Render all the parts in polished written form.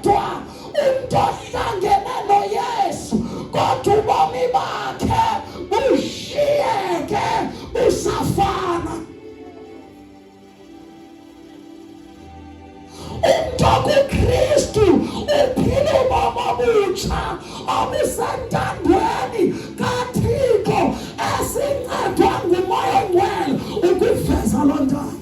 Yedwa umntu ohlangene noYesu kodwa ubomi bakhe bushiyeke busafana. Umntu okuKristu uphila ubomi obutsha obusentandweni kaThixo esincedwa nguMoya oNgcwele ukuveza loo ntando.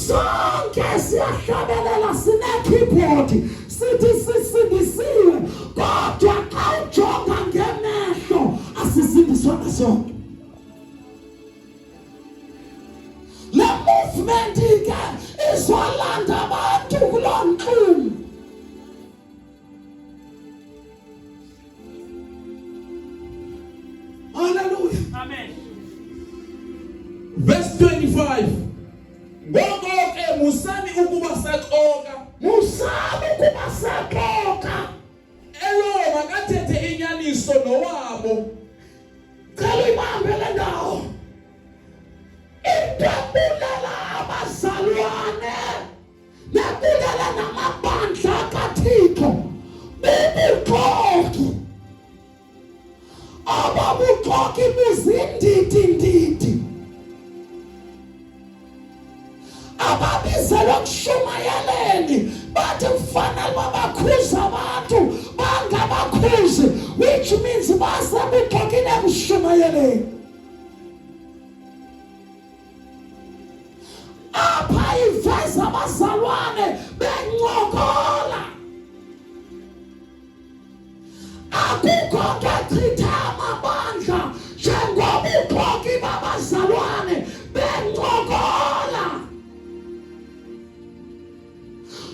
Sonke siyahlabelela sine-keyboard sithi sisindisiwe, kodwa xa ujonga ngemehlo asisindiswanga sonke. Le movement ke izolanda abantu kuloo ntlungu. Hallelujah. Amen. Verse 25. Ngoko ke musani ukuba saxoka. Musani ukuba saxoka. Elowo makathethe inyaniso nowabo. Cela uyibambe le ndawo. Into ebulala abazalwane nebulala namabandla kaThixo bubuxoki. Aba buxoki buzindidi ndidi. Ababizelwe kushumayeleni bathi kufanele babakhuze abantu bangabakhuzi, which means basebuxokini ekushumayeleni. Apha iveza abazalwane bencokola. Akukho nto echitha amabandla njengobuxoki babazalwane bencokola.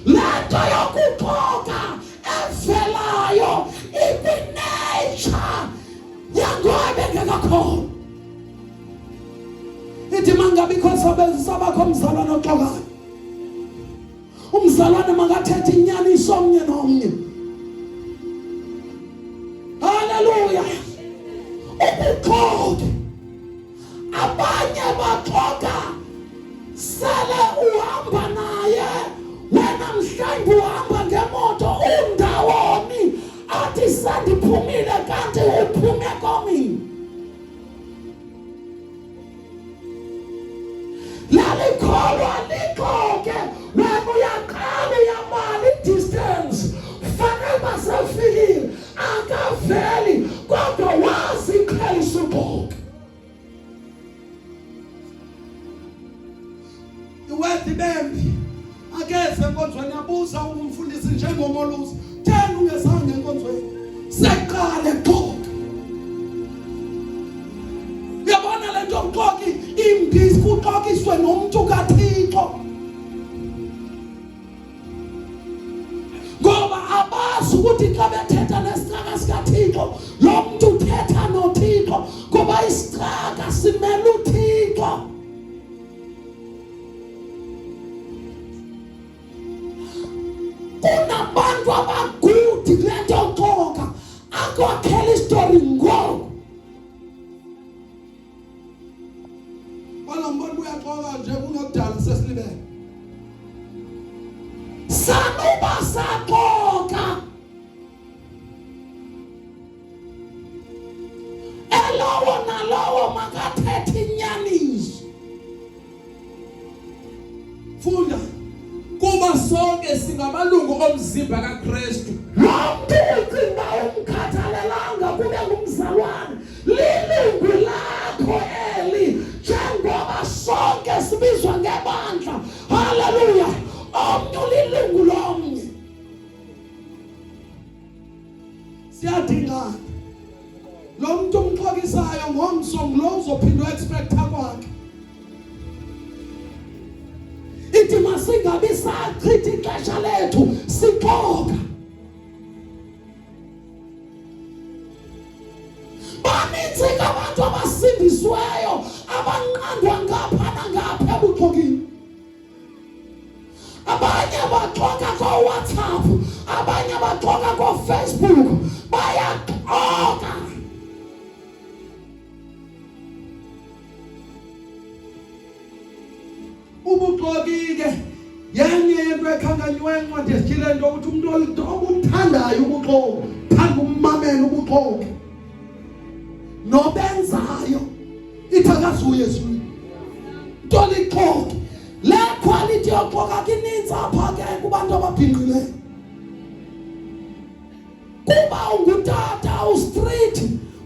Le nto yokuxoka evelayo ikwi-nature yangoba bengekakholwa. Ithi mangabikho sabakho umzalwane oxokayo. Umzalwane makathethe inyaniso omnye nomnye. Haleluya. Ubuxoki. Abanye baxoka sele uhamba naye wena mhlawumbi uhamba ngemoto undawoni athi sendiphumile kanti uphume komini. Lalikholwa lixoke wena uyaqala uyabala i-distance fanele basefikile akaveli kodwa waziqhelisa uxoka. Iwethi bembi akeze enkonzweni abuza umfundisi njengomolusi theni ungezange enkonzweni seqale xoka. Uyabona le nto uxoki imbi kuxokiswe nomntu kaThixo ngoba abazi ukuthi xa bethetha nesicaka sikaThixo lo mntu uthetha noThixo ngoba isicaka simele uThixo. Kunabantu abagudi kule nto yokuxoka akwakhela isitori ngoku. Balombona uyaxoka nje kungekudala sesilibele. Sanuba saxoka. Elowo nalowo makathethe inyaniso. Funda. Kuba sonke singamalungu omzimba kaKristu. Lo mntu ucinga umkhathalelanga kube ngumzalwane lilungu lakho eli njengoba sonke sibizwa ngebandla. Haleluya! Omnye ulilungu lomnye. Siyadingana. Lo muntu umxokisayo ngomso ngulo uzophinda uexpecta kwakhe. Ithi masingabi sachitha ixesha lethu sixoka. Baninzi ke abantu abasindisiweyo abanqandwa ngapha nangapha ebuxokini. Abanye baxoka kooWhatsApp, abanye baxoka kooFacebook, bayaxoka. Ubuxoki ke yenye yento ekhankanyiweyo encwadi yesityhilelo into yokuthi umntu obuthandayo ubuxoki, thanda ummamela ubuxoki nobenzayo ithi akazuye ezulwini. Nto lixoki. Le quality yoxoka kininzi apha ke kubantu ababhinqileyo. Kuba ungutata ustreet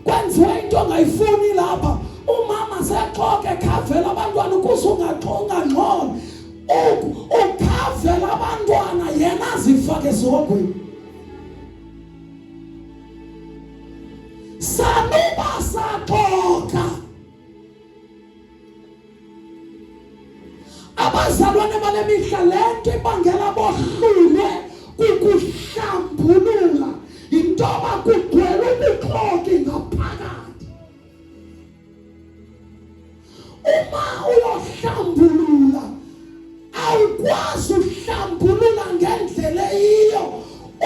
kwenziwe into ongayifuni lapha umama sexoke ekhavela abantwana ukuze ungangxoli ukhavela abantwana yena azifake esihogweni sanuba saxoka Abazalwane bale mihla le nto ibangela bohlulwe kukuhlambulula yintoba kugcwele ubuxoki ngaphakathi. Uma uyohlambulula awukwazi uhlambulula ngendlela eyiyo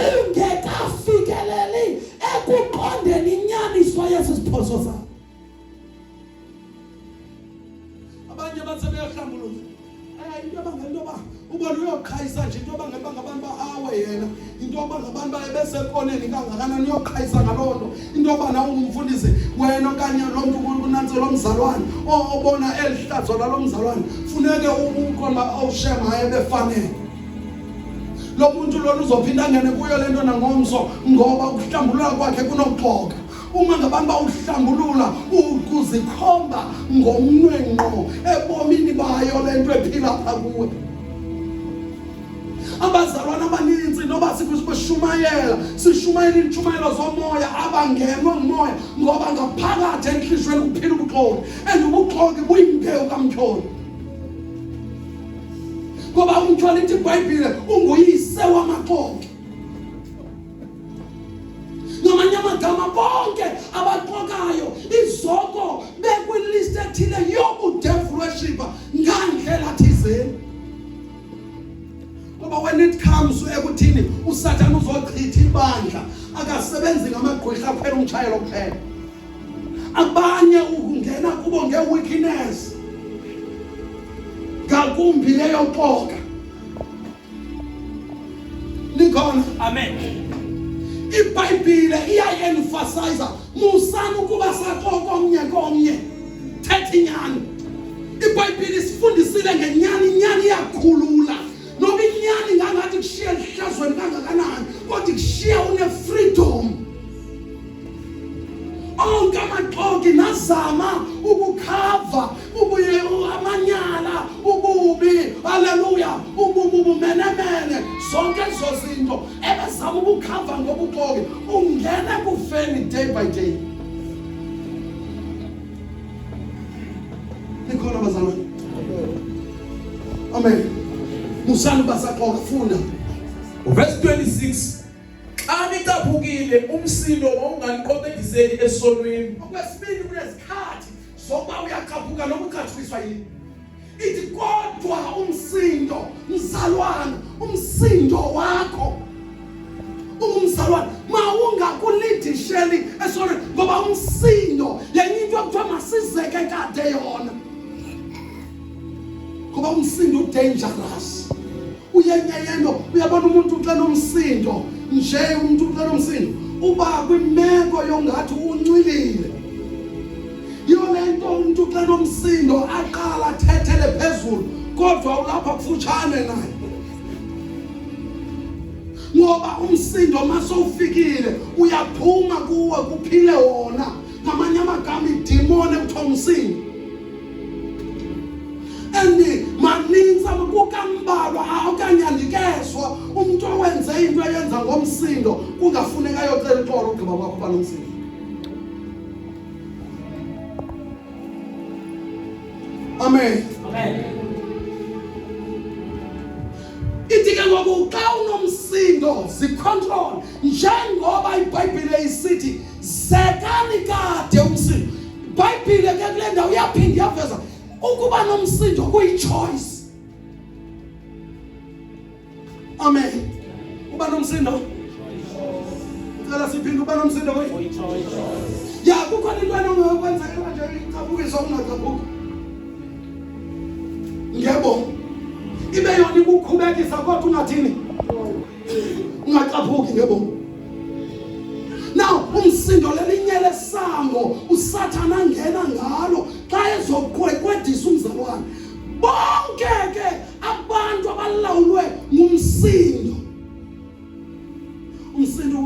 ungekafikeleli ekuqondeni inyaniso yesi siphoso sakho. Abanye bathi beyahlambuluka. Eh into ebangela into yoba ubona uyoqhayisa nje into ebangela uba ngabantu ba-awe yena into yoba ngabantu baye besekoneni kangakanani uyoqhayisa ngaloo nto into yoba nawe ungumfundisi wena okanye lo mntu unantso lo mzalwane obona eli hlazo lalo mzalwane funeke uqonda uba awushem hayi ebefanele lo muntu lona uzophinda angene kuyo le nto nangomso ngoba ukuhlambulula kwakhe kunokuxoka Uma ngabantu bawuhlambulula ukuzikhomba ngomnwe ngqo ebomini bayo le nto ephila pha kuwe. Abazalwana abaninzi noba sikushumayela sishumayela iintshumayelo zomoya abangenwa ngumoya ngoba ngaphakathi entliziyweni kuphila ubuxoki and ubuxoki buyimbewu kamtyholi ngoba umtyholi ithi ibhayibhile unguyise wamaxoki ngamanye amagama bonke abaxokayo izoko bekwilist ethile yobudevil worship ngandlela thizeni ngoba when it comes ekuthini usathane uzochitha ibandla akasebenzi ngamagqwirha kuphela umtshayelo kuphela abanye ukungena kubo nge-weakness ngakumbi leyo xoka Nikhona? Amen. IBhayibhile iyayi-emphasize musani ukuba saxoka omnye komnye. Thetha inyani. IBhayibhile isifundisile ngenyani, inyani iyakhulula. Noba inyani ngangathi kushiya elihlazweni kangakanani, kodwa ikushiya une-freedom. Onke amaxoki nazama ukukhava ubuye amanyala ububi haleluya ubumenemene zonke ezo zinto ebezama ukukhava ngobuxoki ungena ekufeni day by day nikhona bazalwane amen musani uba saxoka funda Verse 26 Xa nicaphukile umsindo wawunganiqoqediseli esonweni. Okwesibini kunezikhathi zokuba uyacaphuka noma ucatshukiswa yini. Ithi kodwa umsindo mzalwana, umsindo wakho ungumzalwane mawungakulidisheli esonweni ngoba umsindo yenye into ekuthiwa masizeke kade yona ngoba umsindo udangerous uyenye yento uyabona umuntu xa nomsindo nje umuntu xa nomsindo uba kwimeko yongathi unxilile yiyo le nto umntu xa nomsindo aqala athethele phezulu kodwa ulapha kufutshane naye ngoba umsindo masowufikile uyaphuma kuwe kuphile wona ngamanye amagama idimoni ekuthiwa umsindo and maninzi kukambalwa okanye andikezwa umntu owenze into eyenza ngomsindo kungafuneka ayocela uxolo ugqiba kwakho uba nomsindo amen amen ithi ke ngoku xa unomsindo zicontrol njengoba ibhayibhile isithi zekani kade umsindo ibhayibhile ke kule ndawo iyaphinda iyaveza ukuba nomsindo kuyi-choice amen uba nomsindo cela siphinde uba nomsindo ya kukhona into enokwenzekela nje icaphukisa ungacaphuki ngiyabonga. Ibe yona ikukhubekisa kodwa ungathini? Ungacaphuki ngebomi. Now umsindo lelinye lesango uSathana angena ngalo xa ezoqweqwedisa umzalwane. Bonke ke abantu abalawulwe ngumsindo. Umsindo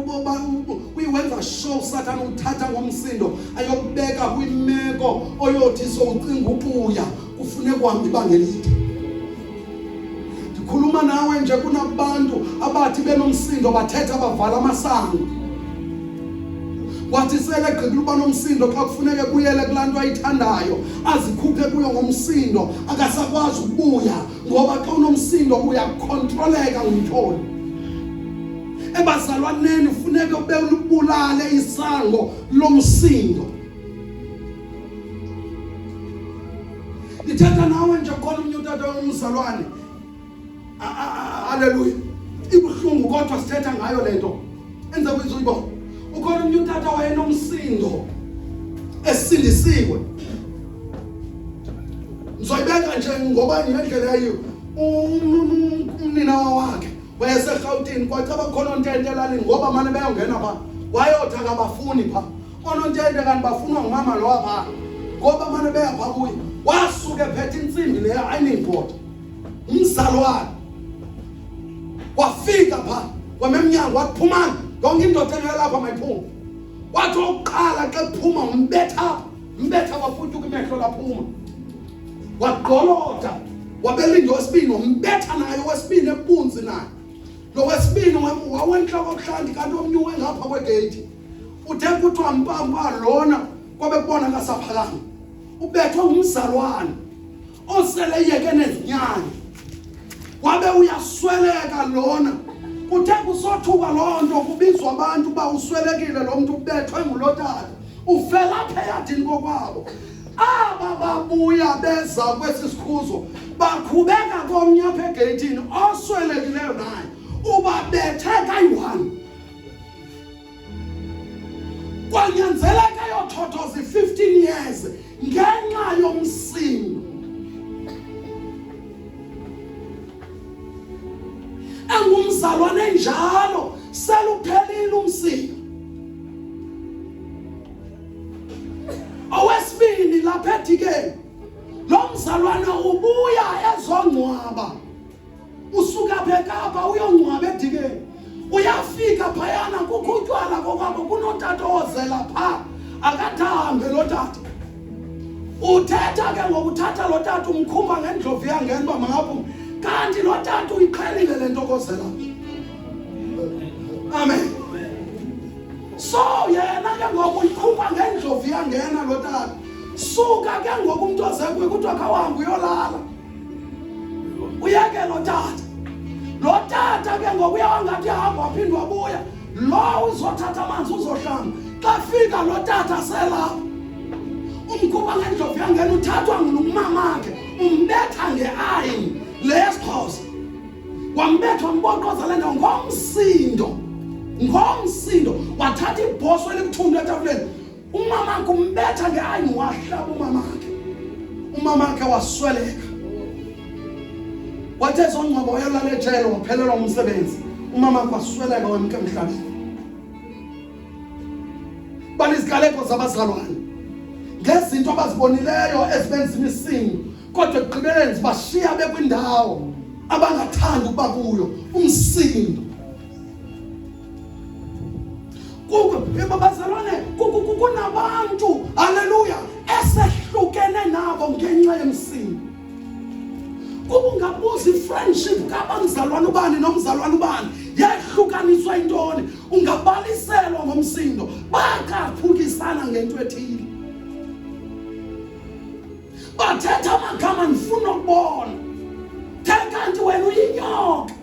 uyiwenza show uSathana uthatha ngomsindo ayokubeka kwimeko oyothi sowucinga ubuya kufuneka uhambe ibanga elide. Ndikhuluma nawe nje kunabantu abathi benomsindo bathetha bavala amasango. Wathi sele egqibile uba nomsindo xa kufuneka ebuyele kulaa nto ayithandayo azikhuphe kuyo ngomsindo akasakwazi ukubuya ngoba xa unomsindo uyakhontroleka ngumtyholi. Ebazalwaneni funeka ube ulibulale isango lomsindo. Ndithetha nawe nje khona umnye utata umzalwane. Haleluya. Ibuhlungu kodwa sithetha ngayo le nto. Enza kuyizuyibona. Ukhona umnye utata wayenomsindo esindisiwe. Ngizoyibeka nje ngoba ngendlela yayiyo. Umninawa wakhe wayeseRhawutini kwacaba khona ontente elalini ngoba mane beyongena pha. Wayothi akabafuni pha. Onontente kanti bafunwa ngumama lowa pha. Ngoba mane beya pha kuye. Wasuka ephethe intsimbi leya ironing board. Umzalwane. Wafika pha wamemnyango wathi phumani yonke indoda engela lapha mayiphume. Wathi oqala xa ephuma umbetha mbetha wafutyuka imehlo laphuma. Wagqoloda wabelinda wesibini wambetha naye wesibini ebunzi naye. Lo wesibini wawentloko kuhlanti kanti omnye uwengapha kwegeyithi. Uthe kuthiwa mpampa lona kwabe kubona kasaphakama. Ubethwe ngumzalwane osele yeke nezinyanya. Wabe uyasweleka lona. Kuthe kusothuka loo nto kubizwa abantu uba uswelekile lo mntu ubethwe ngulo tata. Ufela apha eyadini kokwabo. Aba babuya beza kwesi sikhuzo bakhubeka komnye apha egeyithini oswelekileyo naye ubabethe kayi-one. Kwanyanzeleka yothothoza i-15 years ngenxa yomsindo. Engumzalwane njalo seluphelile umsindo. Owesibini lapha edikeni lo mzalwane ubuya ezongcwaba usuka apha eKapa uyongcwaba edikeni uyafika phayana kukho utywala kokwabo kunotata ozela pha akathambe lo tata uthetha ke ngokuthatha lo tata umkhupha ngendlovu yangena uba makaphume kanti lo tata uyiqhelile le nto kozela amen so yena ke ngoku uyikhupha ngendlovu yangena lo tata suka ke ngoku umntu oze kuye kuthiwa khawuhambe uyolala uyeke lo tata lo tata ke ngoku uyawangathi uyahamba waphinde wabuya lo uzothatha amanzi uzohlamba xa fika lo tata selapha umkhupha ngendlovu yangena uthathwa ngumamakhe umbetha ngeayini le yesixhosa wambetha wamboqoza le ndawo ngomsindo ngomsindo wathatha ibhoso elikuthundu etafuleni umamakhe umbetha ngeayini wahlaba umamakhe umamakhe wasweleka wathi ezongcwaba wayolala ejele waphelelwa umsebenzi umamakhe wasweleka wemka emhlabeni balizikaleko zabazalwane ngezinto abazibonileyo ezibenza imisindo kodwa ekugqibeleni zibashiya bekwindawo abangathandi ukuba kuyo umsindo bazalwane kunabantu haleluya esehlukene nabo ngenxa yomsindo Ubungabuza i-friendship kabamzalwane ubani nomzalwane ubani yahlukaniswa intoni ungabaliselwa ngomsindo baqaphukisana ngento ethile bathetha amagama ndifuna ukubona the kanti wena uyinyoka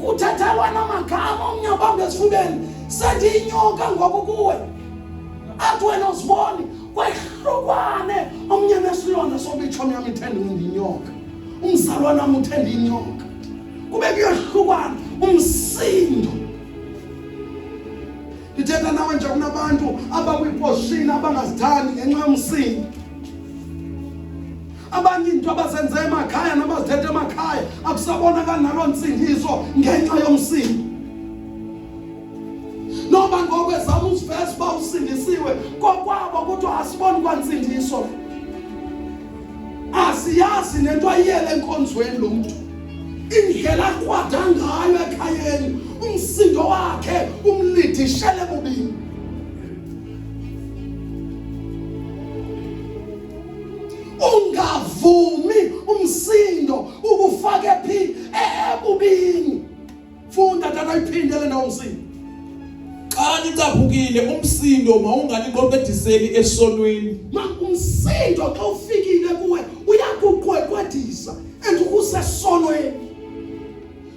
kuthethelwana amagama omnye abambe esifubeni sendiyinyoka ngoku kuwe athi wena uziboni kwehlukwane omnye nesilonda soba itshomi yam ithe ndiyinyoka umzalwane wam uthe ndiyinyoka kube kuyohlukwana umsindo ndithetha nawe nje kunabantu abakwiiposhini abangazithandi ngenxa yomsindo abanye into abazenze emakhaya nabazithethe emakhaya. naloo ntsindiso ngenxa yomsindo. Noba ngoku ezama usiveza uba usindisiwe, kokwabo kuthiwa asiboni kwantsindiso. Asiyazi nento ayiyele enkonzweni lo mntu. Indlela akrwada ngayo ekhayeni, umsindo wakhe umlidishele bubini. Ungavumi umsindo ukufake phi ebubini. Funda tata iphinde le ndawo umsindo. Xa nicaphukile umsindo mawunganiqweqwediseli esonweni. Ma umsindo xa ufikile kuwe uyakuqweqwedisa and ukusesonweni.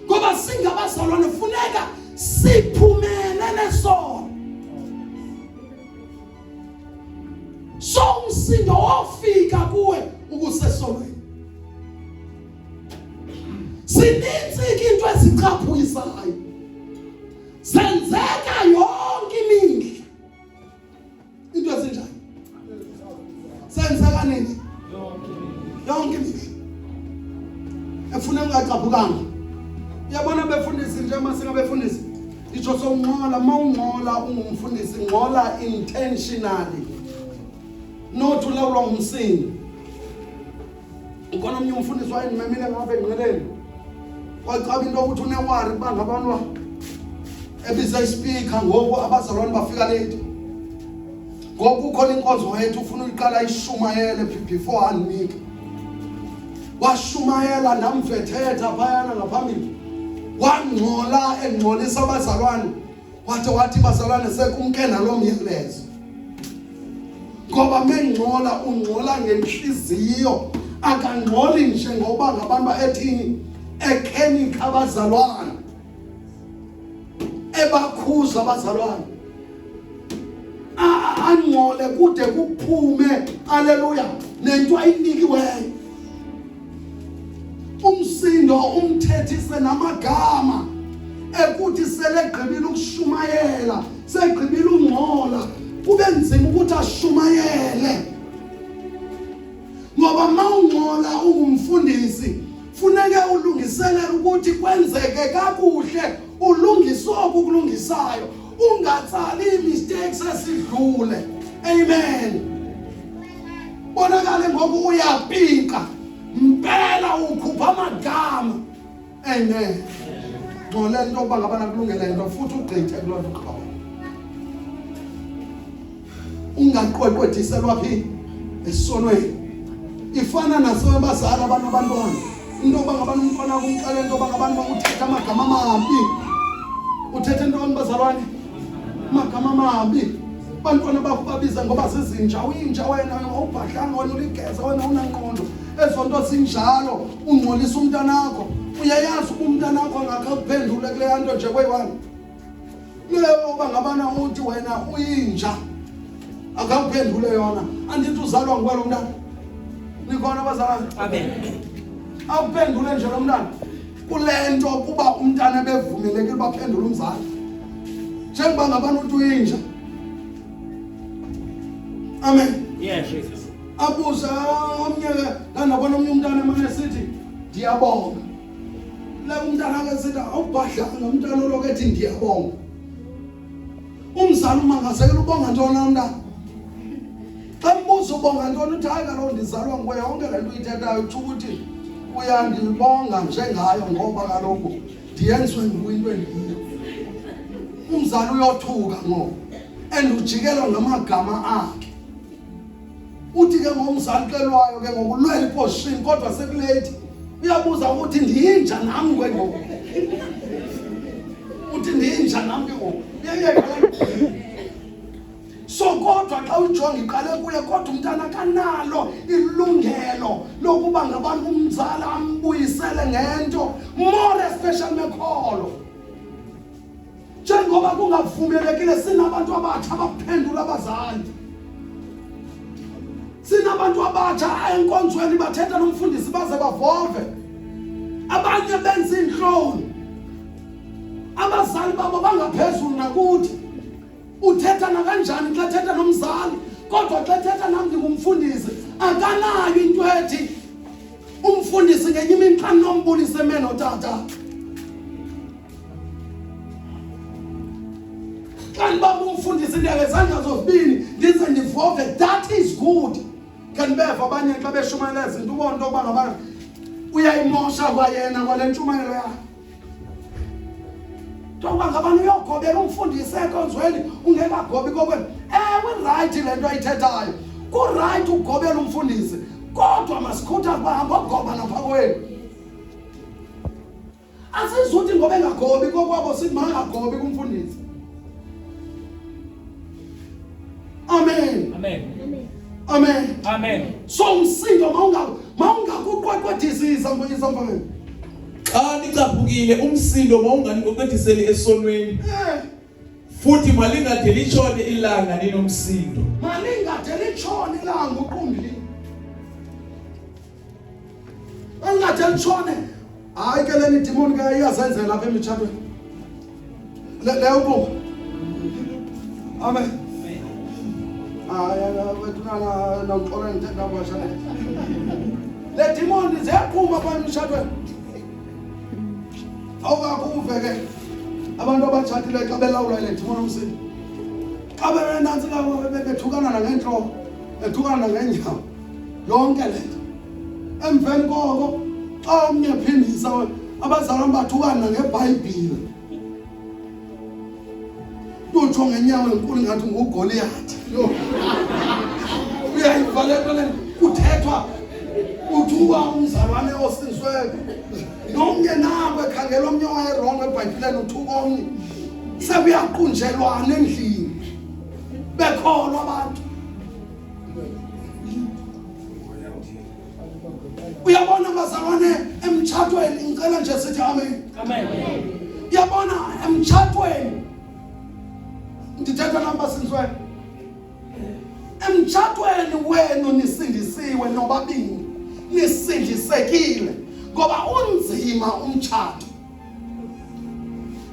Ngoba singabazalwane funeka siphumele nesono. So umsindo wofika kuwe ukusesonweni. Zininzi ke into ezicaphukisayo. Zenzeka yonke imihla. Into ezinjani? Zenzeka nini? Yonke imihla. Efuna ungacaphukanga. Uyabona befundisi nje masingabefundisi. Nditsho sowungxola, mawungxola ungumfundisi ngxola intentionally. Not ulawulwa ngumsindo. Ukhona omnye umfundisi wayendimemile ngapha engqeleni. Kwacaba into yokuthi unewari kuba ngabantu ebiza ispeaker ngoku abazalwane bafika late. Ngoku kukhona inkonzo yethu ufuna uyiqala ishumayele before andinike. Washumayela ndamvethetha phayana ngaphambili. Wangxola engxolisa abazalwane. Wathi wathi bazalwane sekumke naloo myalezo. Ngoba mengxola ungxola ngenhliziyo akangxoli nje ngoba ngabantu ethini ekhenikha abazalwane ebakhuza abazalwane angxole kude kuphume aleluya nento ayinikiweyo umsindo umthethise namagama ekuthi selegqibile ukushumayela segqibile ungxola kube nzima ukuthi ashumayele ngoba mawungxola ungumfundisi funeke ulungiselele ukuthi kwenzeke kakuhle ulungise oku kulungisayo ungatsali mistakes esidlule amen bonakale ngoku uyapika mpela ukhupha amagama amen ngxole into yokuba ngabana kulungele nto futhi ugqithe kuloo nto ugqiba ungaqweqwediselwa phi esonweni ifana nasebazali abantu abantwana into yokuba ngabana umntwana kumxele into yoba ngabana uthetha amagama amabi uthetha ntoni bazalwane amagama amabi abantwana bakho babiza ngoba zizinja uyinja wena awubhadlanga wena uligeza wena unangqondo ezo nto zinjalo ungcolisa umntanakho uyayazi uba umntanakho angakhe akuphendule kuleya nto nje kweyi-one leyo uba ngabana uthi wena uyinja akakuphendule yona andithi uzalwa nguwe lo mntana nikhona abazalwane amen akuphendule nje lo mntana kule nto kuba umntana ebevumelekile uba phendule umzali njengoba ngabana uthi uyinja amen yeah jesus abuze ah, omnye ke ndandabona omnye umntana emane esithi ndiyabonga le umntana ke sithi awubhadlanga umntana oloko ethi ndiyabonga umzali umangazekela ubonga ntoni na umntana xa mbuza ubonga ntoni uthi hayi kaloku ndizalwa nguwe yonke le nto uyithethayo utsho ukuthi uyandibonga njengayo ngoba kaloku ndiyenziwe nguwe into endiyiyo umzali uyothuka ngoku and ujikelwa ngamagama akhe uthi ke ngomzali xelwayo ke ngokulwela iposition kodwa sekuleyithi uyabuza ukuthi ndiyinja nam ke ngoku uthi ndiyinja nam ke ngoku so kodwa xa uyijonga iqale kuye kodwa umntana kanalo ilungelo lokuba ngabantu umzala ambuyisele ngento more especially mekholo njengoba kungavumelekile sinabantu abatsha abaphendula abazali sinabantu abatsha enkonzweni bathetha nomfundisi baze bavove abanye benza iintloni abazali babo bangaphezulu nakuthi uthetha nakanjani xa ethetha nomzali kodwa xa ethetha nam ndingumfundisi akanayo into ethi. Umfundisi ngenye imini xa nombulisa emeno tata. Xa ndibamba umfundisi ndiya ngezandla zozibini ndize ndivove that is good. Ke ndibeva abanye xa beshumayela izinto ubona into yokuba ngabana uyayimosha kwayena kwale ntshumayelo yakhe. Into yokuba ngabana uyogobela umfundisi enkonzweni ungekagobi kokwenu. Ewe irayithi le nto ayithethayo. Kurayithi ukugobela umfundisi kodwa masikhuthaze uba hamba ogoba napha kwenu. Asizuthi ngoba engagobi kokwabo sithi makangagobi kumfundisi. Amen. Amen. Amen. Amen. So umsindo mawunga mawungakuqweqwedisisa mfundisi mfowethu. Xa nicaphukile umsindo mawunganiqweqwediseli esonweni. Eh, Futhi malingade litshone ilanga ninomsindo. malingade litshone ilanga uqumbile. Malingade litshone. Hayi ke leni demon ke iyazenzela apha emitshatweni. Leyo uqumbi. Amen. Hayi wethu nomxolo ndithetha kwasha. Le demon ziyaqhuma apha emitshatweni. Awukakuve ke abantu abatshatileyo xa belawulwa yile demon umsindo. Xa bebenantsi bethukana nangeentloko, bethukana nangeenyawo. Yonke le nto. Emveni koko xa omnye ephindisa abazalwane bathukana ngeBhayibhile. Utsho ngenyawo enkulu ngathi nguGoliyathi. Yho. Uyayiva le nto le kuthethwa uthuka umzalwane osindisweyo nomnye nako ekhangela omnye owayerongo ebhayibhileni uthuka omnye sekuyaqunjelwana endlini bekholwa abantu uyabona bazalwane emtshatweni ngicela nje sithi amen Amen. uyabona emtshatweni ndithetha nami basinzweni emtshatweni wenu nisindisiwe nobabini nisindisekile ngoba unzima umtshato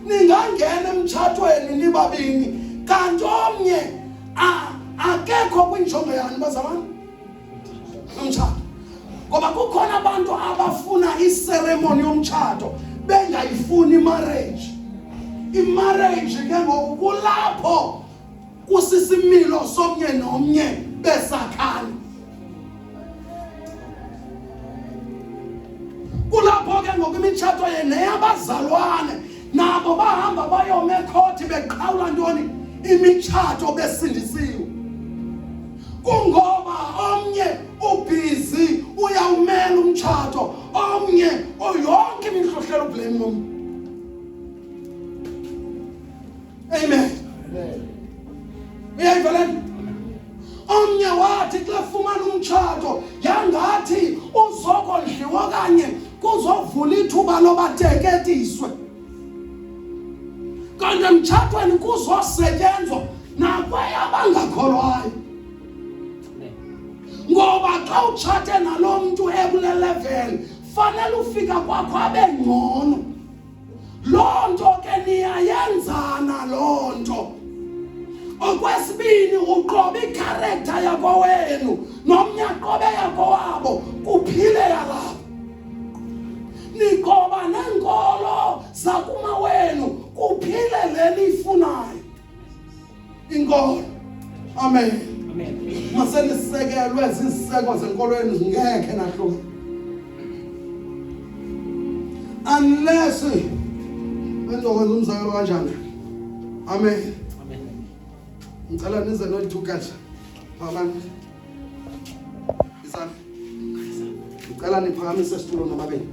ningangena emtshatweni nibabini kanti omnye akekho kwinjongo yani bazalwane umtshato ngoba kukhona abantu abafuna iseremoni yomtshato bengayifuni imarriage imarriage ke ngoku kulapho kusisimilo somnye nomnye besakhana kulapho ke ngoku imitshato ye neyabazalwane nabo bahamba bayoma ekhothi beqhawula ntoni imitshato besindisiwe kungoba omnye ubhizi uyawumela umtshato omnye oyonke imihlohlela ublame omnye amen uyayiva le nto omnye wathi xa fumana umtshato yangathi uzokondliwa okanye kuzovula ithuba loba teketiswe kanti emtshatweni kuzosetyenzwa nakweyabangakholwayo ngoba xa utshate nalo mntu ekule level fanele ufika kwakho abe ngcono loo nto ke niyayenzana loo nto okwesibini uqoba ikharektha yakowenu nomnye aqobe yakowabo kuphile yalapho niqoba neenkolo zakumawenu kuphile le niyifunayo inkolo amen masenisekelwe ziziseko zenkolo yenu zingekhe nahluka unless bendizokwenza umzekelo kanjani amen ngicela nize nolithukatsha phakamani isandla ngicela niphakamise isitulo nobabili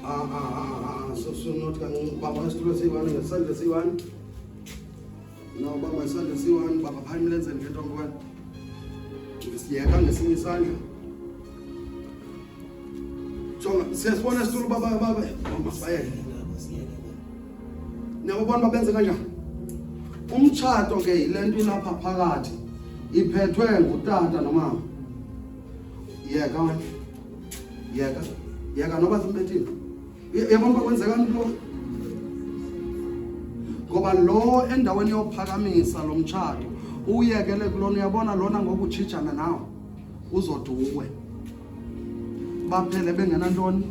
Ah, ah, ah, ah, so, so not kancinci bamba isitulo siyi-one ngesandla siyi-one no bamba isandla siyi-one bamba phaa emlenzeni ngentongo wena siyeka ngesinye isandla jonga siyasibona isitulo baba baba masibayeke niyababona uba benze kanjani umtshato ke yile nto ilapha phakathi iphethwe ngutata nomama yeka wena yeka yeka noba simbethile yabona uba kwenzekani kulo ngoba lo endaweni yophakamisa lo mtshato Uyekele kulona, uyabona lona ngoku utshijana nawo uzode uwe, baphele bengenantoni,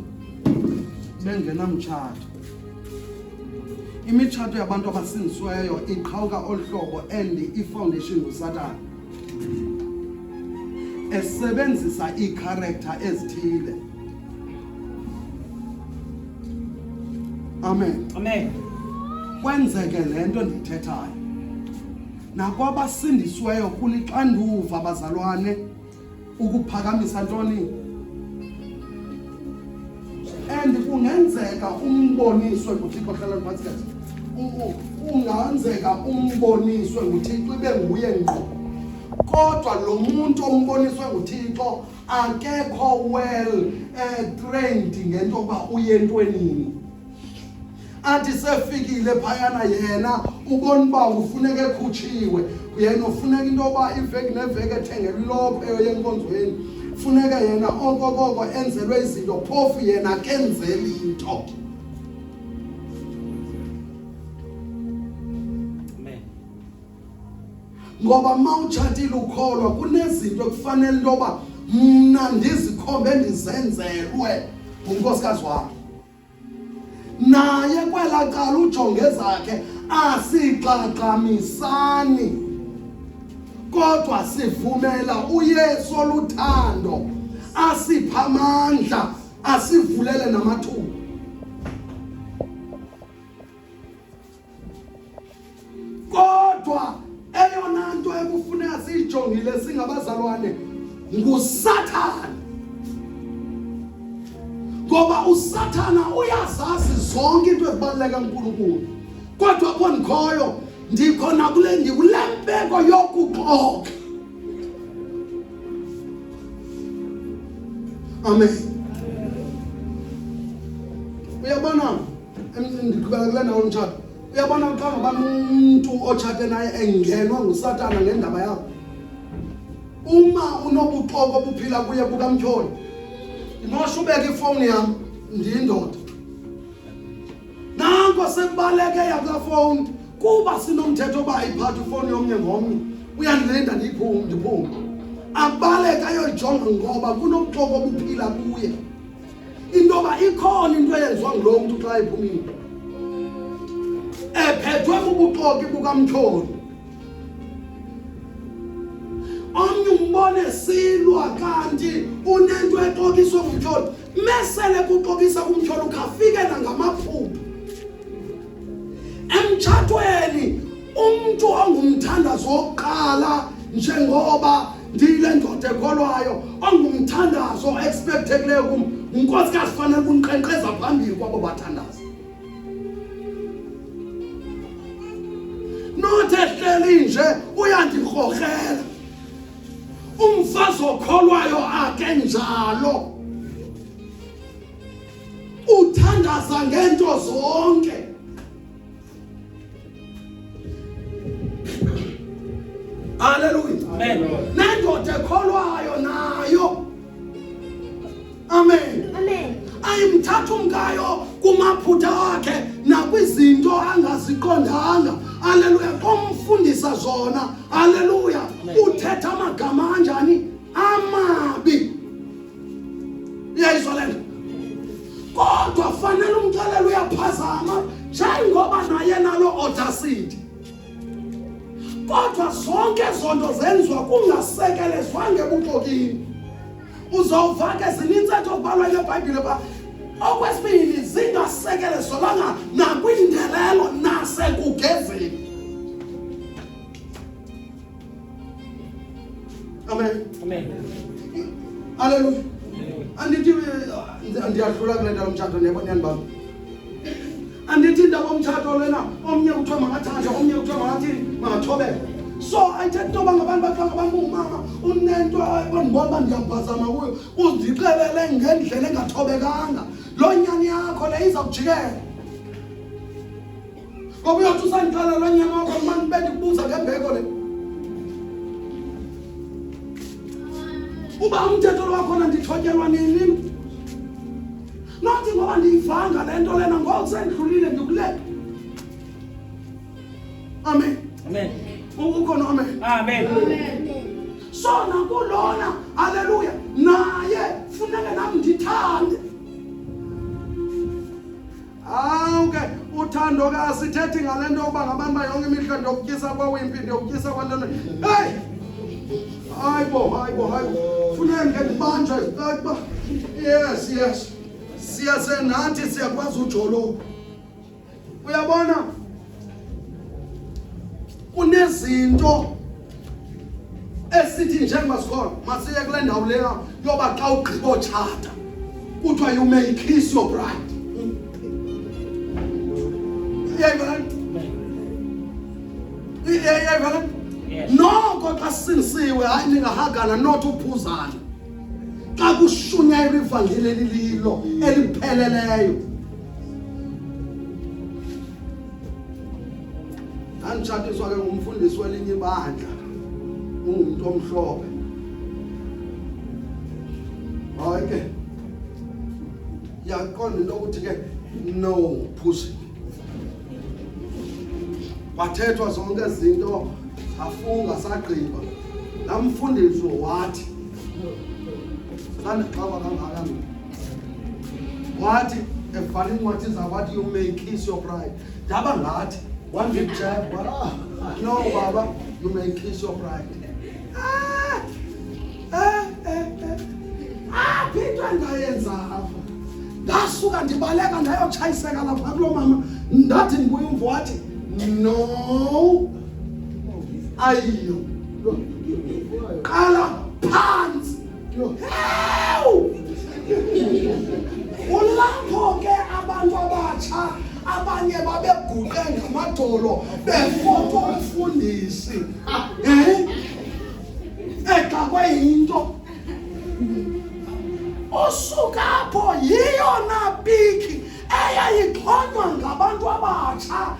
bengenamtshato. Imitshato yabantu abasindisiweyo iqhawuka olu hlobo, and ifoundation nguSatana esebenzisa iicharacter ezithile. Amen. Amen. Kwenzeke le nto ndiyithethayo nakwabasindisiweyo, kulixanduva bazalwane ukuphakamisa ntoni, and kungenzeka umboniswe nguThixo. Hlala phantsi ke. Kungenzeka umboniswe nguThixo, ibe nguye ngqo, kodwa lo muntu omboniswe nguThixo akekho well trained ngento yokuba uye entwenini. Athi sefikile phayana, yena ubona uba ufuneka ekhutshiwe, yena ufuneka into yoba iveki neveki ethengelwe ilokhwe eyoya enkonzweni, funeka yena okokoko enzelwe izinto, phofu yena akenzeli into. Amen. Ngoba ma utshatile ukholwa, kunezinto ekufanele into yoba mna ndizikhombe ndizenzelwe ngunkosikazi wam, naye kwelaa cala ujonge zakhe. Asixaxamisani, kodwa sivumela uYesu oluthando asipha amandla, asivulele namathuba. Kodwa eyona nto ekufuneka siyijongile singabazalwane nguSathana, ngoba uSathana uyazazi zonke into ezibaluleka kuNkulunkulu. Kodwa apho ndikhoyo, ndikho nakule, ndikule mpeko yokuxoka. Amen. Uyabona, ndiqhubela kule ndawo mtshato. Uyabona, xa ngaba umntu otshate naye engenwa nguSatana ngendaba yakho, uma unobuxoki obuphila kuye bukamtyholi, ndimosha ubeke ifowuni yam, ndiyindoda, nanko sekubaleke yakulaa fowuni, kuba sinomthetho uba ayiphathe ifowuni yomnye ngomnye, uyandilinda ndiyiphume, ndiphume, abaleke ayoyijonga, ngoba kunobuxoki obuphila kuye into yoba ikhona into eyenziwa ngulo mntu xa ephumile, ephethwe bubuxoki bukamtyholi. Omnye umbone silwa, kanti unento exokiswe ngumtyholi. Mesele kuxokisa kumtyholi, ukhafikela ngamaphupha emtshatweni. Umntu ongumthandazo wokuqala, njengoba ndiyile ndoda ekholwayo, ongumthandazo expectekileyo kum unkosikazi, fanele kunqenqeza phambili kwabo bathandaza, not ehleli nje uyandirhorhela. Umfazi okholwayo ake njalo, uthandaza ngento zonke. Haleluya. Amen. Nendoda ekholwayo nayo. Amen. Amen. Ayimthatha umkayo kumaphutha akhe nakwizinto angaziqondanga. Haleluya. Komfundisa zona. Haleluya. Uthetha amagama anjani? Amabi. Uyayizwa le nto? Kodwa fanele umxelele uyaphazama, njengoba naye nalo audacity. Kodwa zonke ezo nto zenziwa kungasekelezwanga ebuxokini. Uzawuva ke zininzi ethi okubalwa ngeBhayibhile uba okwesibini zingasekelezwanga nakwindelelo nasekugezeni. Amen. Amen. Haleluya. Andithi ndiyahlula kule nto yomtshato, ndiyabona yanibamba. Andithi indaba omtshato lena, omnye kuthiwa makathande, omnye kuthiwa makathini, makathobeke. So ayithetha into yoba ngabantu bathiwa ngabantu ungumama unento ondibona uba ndiyamphazama kuyo, uzixelele ngendlela engathobekanga, loo nyani yakho le iza kujikela, ngoba uyothi usandixelela loo nyani wakho, mani bendikubuza ngembeko le, uba umthetho lo wakhona ndithotyelwa nini, nothi ngoba ndiyivanga le nto lena ngoku sendidlulile, ndikule. Amen. Amen. Ukhona amen. Amen. So nakulona haleluya naye funeka nam ndithande. Hawu ke uthando ke asithethi ngale nto yokuba ngabantu ba yonke imihla ndiyokutyisa kwawimpi ndiyokutyisa kwalento. Hey! Hayi bo, hayi bo, hayi bo. Funeka ke ndibanjwe. Yes, yes. Siya senathi siyakwazi ujoloka. Uyabona? Kunezinto esithi njengoba sikhona masiye kule ndawo leya yoba xa ugqiba otshata kuthiwa you may kiss your bride. Uyayibona? Uyayibona? Noko xa sisindisiwe hayi ningahagana not uphuzana. Xa kushunyayelwa ivangeli elililo elipheleleyo. Ndanditshatiswa ke ngumfundisi welinye ibandla, ungumntu omhlophe. Hayi ke yaqonda into yokuthi ke no phuzile. Kwathethwa zonke izinto safunga sagqiba. Laa mfundisi wathi sandixaba kangaka mna. Wathi ebhala iincwadi zakhe wathi you may kiss your bride. Ndaba ngathi wandijeb wathi no baba you may kiss your bride. Ah, eh, eh, eh. Aphi into endayenza apha? Ndasuka ndibaleka ndayotshayiseka lapha kuloo mama ndathi ndibuya umva wathi no ayiyo qala phantsi. Hewu! Kulapho ke abantu abatsha abanye babeguqe ngamadolo befota umfundisi eh exakwe yinto usuka apho yiyona piki eyayixhonywa ngabantu abatsha.